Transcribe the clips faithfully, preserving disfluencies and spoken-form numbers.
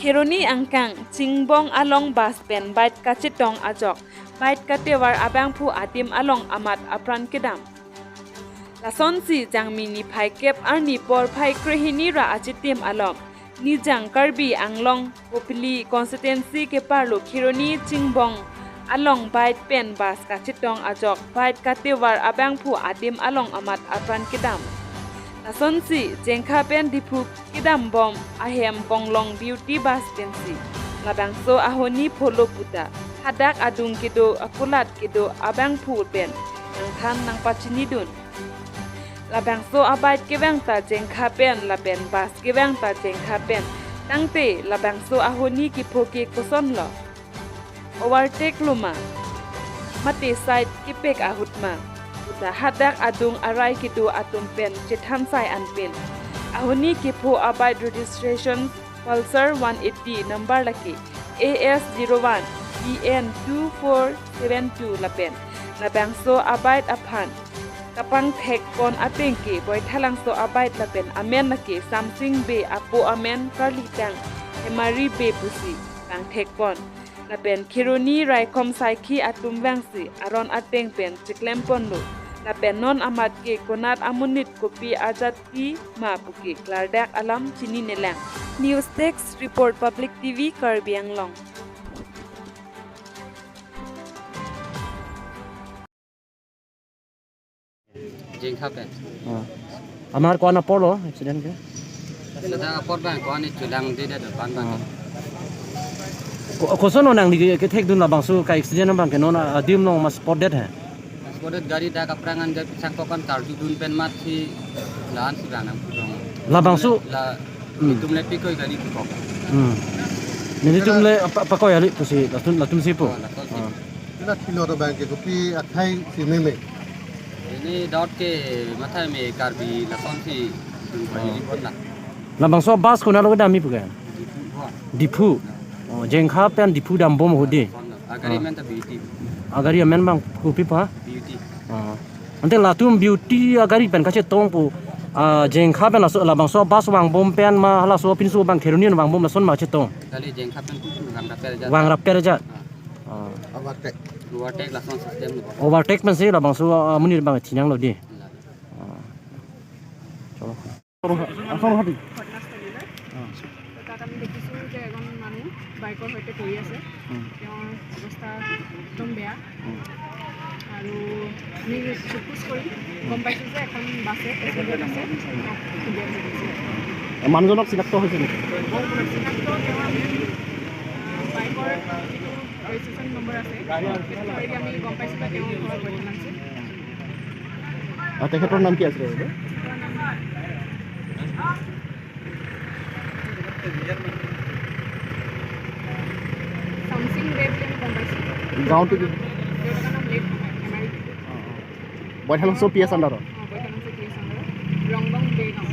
Kheroni angkang Chingbong along bus pen bike kachetong ajok bike katevar abangphu adim along amat apran kedam. Lasonsi Jangmi niphai kep arni porphai krehini ra achitim along Nijang Karbi Anglong Kopili constituency keparlo Kheroni Chingbong along bike pen bus kachetong ajok bike katevar abangphu adim along amat apran kedam. Lasonsi Jengkha pen Diphu kedam bom ahem Konglong Beauty bus pensi labangso ahoni pholo puta hadak adung kedo akulat kedo abangphu pen nangthan nangpachinidun. Labangso abike kevang ta Jengkha pen lapen bus kevang ta Jengkha pen. Tangte labangso ahoni kepho ke kosonlo? Overtake lo ma? Mate side kepek ahut ma? Puta hadak adung arai kedo atum pen chethan sai anpin. Ahoni kepho abike registration Pulsar one eighty number lake A S zero one B N two four seven two lapen labangso abike aphan kapangthekpon ateng ke Boithalangso abike lapen amen lake Samsing Bey, apo amen karlitang Hemari Bey pusi pangthekpon. Lapen Kheroni raikom saikhi atum vangsi aron ateng pen chiklemponlo. Lapen non amat ke konat amonit kopi ajat ti ma puke klardak alam chininelang. News Desk Report, Public T V Karbi Anglong. Jengkha pen. Oh. Amar ko-an apor lo accident ke? Sada apor bang ko-an ni chulang di da depan bang. Oh. Ko-, koson nangli kethekdun labangso ka accident bang ke non adim along ma spot dead he? Spot dead, gari dak aprangan gari pisang kokan karjudun pen mat si lahan si ranang putong. Labangso? La Hmm. Tum le pikoi gari pikok. Hmm. Nelitum le apa, apa ko ya li pusi latum, latumsi pu. Oh, latumsi. Ah. Ila thilo to bang ke kopi akhai si meme. Ini dot ke matha me Karbi lasonsi. Oh. Ini pon la. Labangso bus konat lo kedam-i pu ke? Diphu. Oh, Jengkha pen Diphu dambom ahut di. Agari amen ta Beauty. Agari amen bang kopi pa? Beauty. Ah. Ante latum Beauty agari pen kachetong pu, ah, Jengkha pen laso, labangso bus vangbom pen ma halaso pinso bang Kheroni vangbom lason ma chetong? Kali Jengkha pen vangraper ajat. Vangraper ajat. Ah. Ah. Overtake. Overtake lason system lo. Overtake pensi labangso, ah, amonit bang thinanglo di. La. Ah. Cholo. আচল ঘাটি। ঘটনাস্থলীলৈ। অ। তো তাত আমি দেখিছোঁ যে এজন মানুহ বাইকৰ সৈতে পৰি আছে। উম। তেওঁৰ অৱস্থা একদম বেয়া। উম। আৰু আমি সোধ পোছ কৰি গম পাইছোঁ যে এখন বাছে পেচেঞ্জাৰ বাছে তেওঁক খুন্দিয়াই থৈ গৈছে। মানুহজনক চিনাক্ত হৈছে নেকি? চিনাক্ত তেওঁ আমি, আহ, বাইকৰ যিটো ৰেজিষ্ট্ৰেশ্যন নম্বৰ আছে, সেইটো ধৰি আমি গম পাইছোঁ যে তেওঁৰ ঘৰ বৈঠালাংচি। আৰু তেখেতৰ নাম কি আছিলে বাইদেউ? চামচিং দে বুলি আমি গম পাইছোঁ। গাঁওটো কি? দেউতাকৰ নাম লেট হেমাৰি। অ, অ। বৈঠালাংচি পি এছ আণ্ডাৰত? অ, বৈঠালাংচি পি এছ আণ্ডাৰত। ৰংবং দে গাঁও।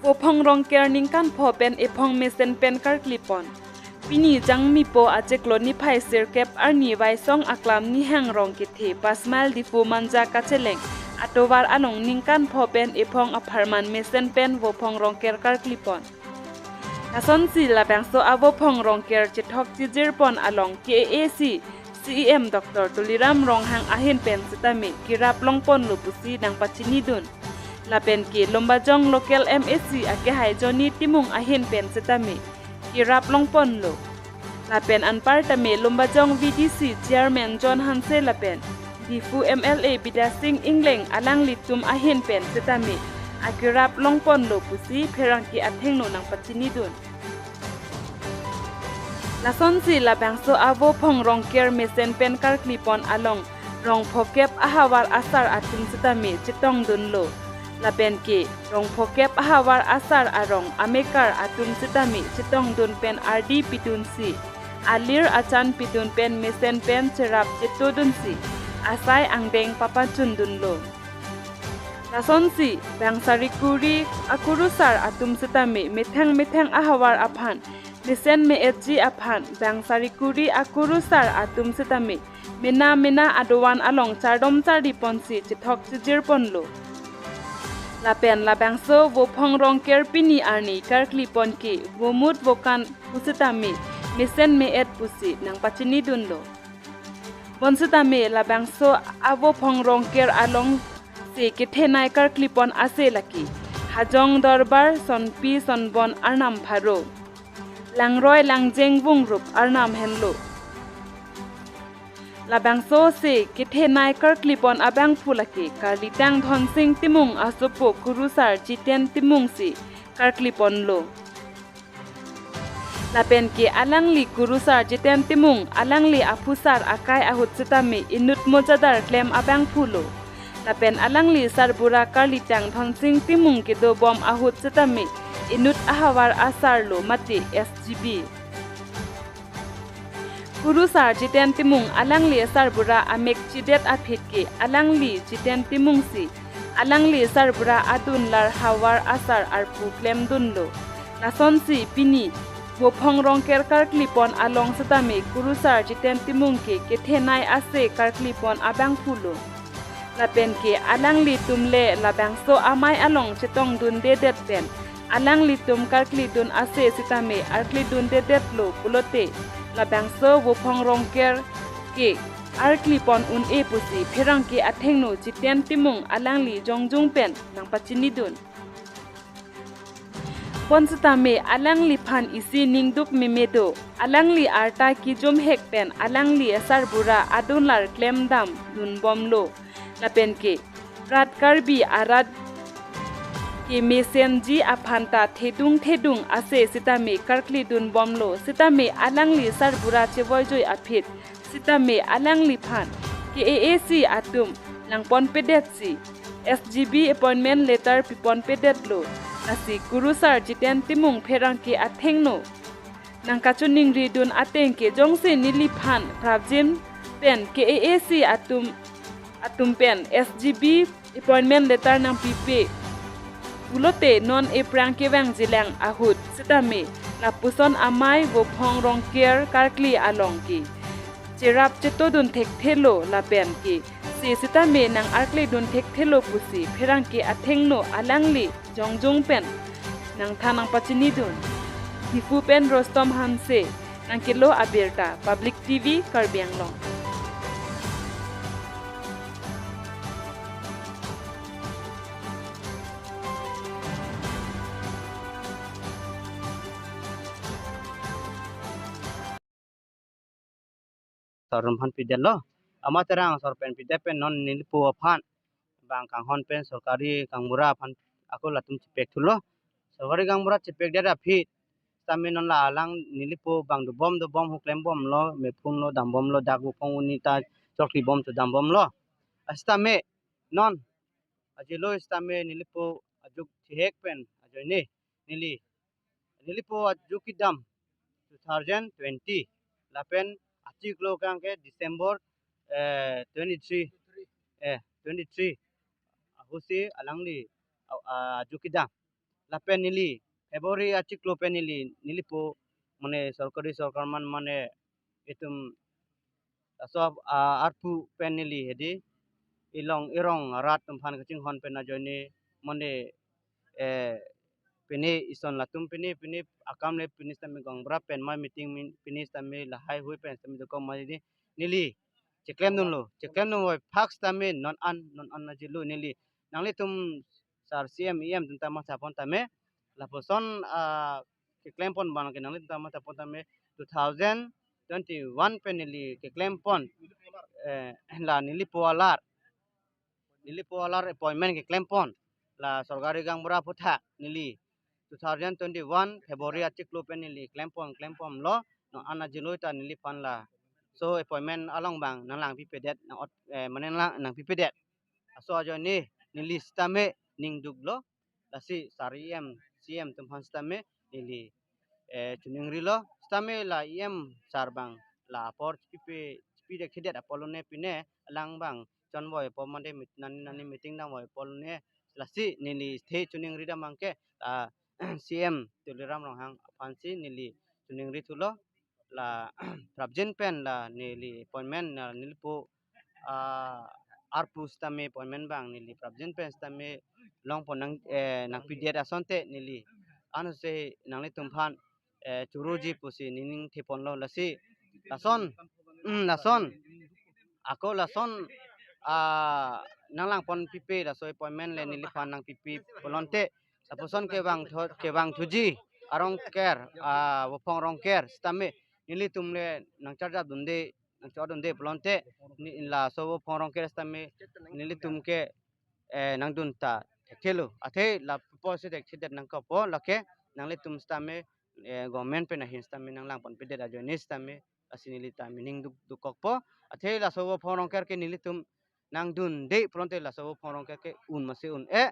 Vophong Rongker ningkan pho pen ephong mesen pen karklipon. Pini Jangmipo achiklo niphai sirkep arni Waisong aklam Nihang Rongkethe Pasmail Diphu Manja kacheleng atovar along ningkan pho pen ephong apharman mesen pen Vophong Rongker karklipon. Lasonsi labangso a-Vophong Rongker chethok chijirpon along K A A C C E M Doctor Tuliram Ronghang ahin pen sitame kerap longponlo pusi nangpachinidun. Lapen ke Lumbajong local M A C akehai Johnny Timung ahin pen sitame kerap longponlo. Lapen anpartame Lumbajong V D C Chairman John Hanse lapen Diphu M L A Bidya Sing Engleng alanglitum ahin pen sitame akerap longponlo pusi pherangke athengno nangpachinidun. Lasonsi labangso a-Vophong Rongker mesen pen karklipon along rong phokep ahavar asar atum sitame chetongdunlo. Lapen ke rong phokep ahavar asar arong amekar atum sitame chetongdun pen ardi pidunsi, alir achan pidun pen mesen pen cherap chetodunsi, asai angdeng papachundunlo. Lasonsi bang sarikuri akurusar atum sitame methang methang ahavar aphan mesen me-etji aphan bang sarikuri akurusar atum sitame mena mena adovan along chardom chardi ponsi chethok chejir ponlo. Lapen labangso Vophong Rongker pini arni karkli pon ke vomut vokan pusitame mesen me-et pusi nangpachini dunlo. Bonsitame labangso a-Vophong Rongker alongsi kethenei karkli pon ase lake Hajong Dorbar, Sonpi Sonbon arnam pharo, Langroi Langjeng vungrup arnam henlo. Labangso si kethenei karkli pon abangphu lake karlitang Dhonsing Timung asopo Kurusar Jiten Timung si karkli ponlo. Lapen ke alangli Kurusar Jiten Timung alangli aphusar akai ahut sitame inut mojadar klem abangphulo. Lapen alangli sarbura karlitang Dhonsing Timung kedobom ahut sitame inut ahavar asarlo mate S G B. Kurusar Jiten Timung alangli sarbura amek chidet aphi ke alangli Jiten Timung si alangli sarbura adunlar havar asar arpu klemdunlo. Lasonsi pini Vophong Rongker karkli pon along sitame Kurusar Jiten Timung ke kethenei ase karkli pon abangphulo. Lapen ke alanglitum le labangso amei along chetongdundedet pen alanglitum karkli dun ase sitame arkli dundedetlo pulote labangso Vophong Rongker ke arkli pon un-e pusi pherangke athengno Jiten Timung alangli jongjung pen nangpachini dun. Bonsitame alangliphan isi ningduk meme do. Alangli arta kijumhek pen alangli sarbura adunlar klemdam dunbomlo. Lapen ke rat Karbi arat kemesenji aphan ta thedung thedung ase sitame karkli dunbomlo. Sitame alangli sarbura chevoijoi aphi sitame alangliphan K A A C atum nangponpedetsi S G B appointment letter piponpedetlo. Lasi Kurusar Jiten Timung pherangke athengno nangkachoningri dun ateng ke jongsi neliphan prapjin pen K A A C atum atum pen S G B appointment letter nangpipe pulote non ephrang kevangjilang ahut sitame lapuson amei Vophong Rongker karkli along ke cherap chetodun thekthelo lapen ke si sitame nang arkli dun thekthelo pusi pherangke athengno alangli jongjung pen nangthan nangpachini dun. Diphu pen Rostom Hanse nangkelo abirta, Public T V Karbi Anglong. Sar aphan pidetlo. Amat terang sar pen pidet pen non nelipo aphan bang kanghon pen sorkari gaonbura aphan ako latum chepek thulo. Sorkari gaonbura chepekdet aphi sitame non la alang nelipo bang dobom dobom hu klembomlo, mephumlo, dambomlo, dak Vophong arni ta chokli bom tu dambomlo. Sitame non ajelo sitame nelipo ajuk chihek pen ajoine neli nelipo ajuk kedam two thousand twenty lapen achiklo kang ke December eh twenty-three eh twenty-three ahusi alangli a- a- ajuk kedam lapen neli February achiklo pen neli nelipo mane sorkari sorkar man mane itum laso ap- a- arpu pen neli hedi ilong irong arat atum aphan kachinghon pen ajoine mane eh pine ison latum pine pine akam le pine sitame gaonbura pen ma meeting min- pine sitame lahai hui pen sitame dokok ma hedi neli cheklem dunlo cheklem dun voi phak sitame non an non an ajelo neli nanglitum sar C M E M atum ta mathapon tame lapuson ah keklem pon abang ke nanglitum ta mathapon tame two thousand twenty-one pen neli keklem pon eh la nelipo alar nelipo alar appointment keklem pon la sorkari gaonbura aphuthak neli two thousand twenty-one February achiklo pen neli klem pon klem ponlo non an ajelo ta neliphan laso appointment along bang nanglang pipedet nang ot eh, mane nanglang nangpipedet aso ajoine neli sitame ningduklo lasi sar E M C M atum aphan sitame neli eh chuningrilo sitame la E M sar bang la apor chipipe chipidet kedet apor lone pine alang bang chonvoi apor mande mit- nani nani meeting damvoi apor lone lasi neli the chuningri dam abang ke la C M Tuliram Ronghang aphansi neli chuningri thulo la prapjin pen la neli appointment na nelipo ah, arpu sitame appointment abang neli prapjin pen sitame longpon nang eh, nangpidet asonte neli anose nanglitum aphan eh, churuji pusi nening theponlo lasi lason mm, lason ako lason ah, nanglangpon pipe laso appointment le neliphan nangpipe pulote lapuson kevang tho kevang thuji arongker ah, vophong rongker sitame nelitum le nangcharjap dunde nangchot dunde pulote ni laso vophong rongker sitame nelitum ke eh, nangdun ta thekthelo athe lapuson si thekthedet nangkokpo lake nanglitum sitame eh, government pen ahin sitame nanglangpon pidet ajoine sitame lasi neli ta nening duk dukokpo athe laso vophong rongker ke nelitum nangdunde pulote laso vophong rongker ke un masi un-e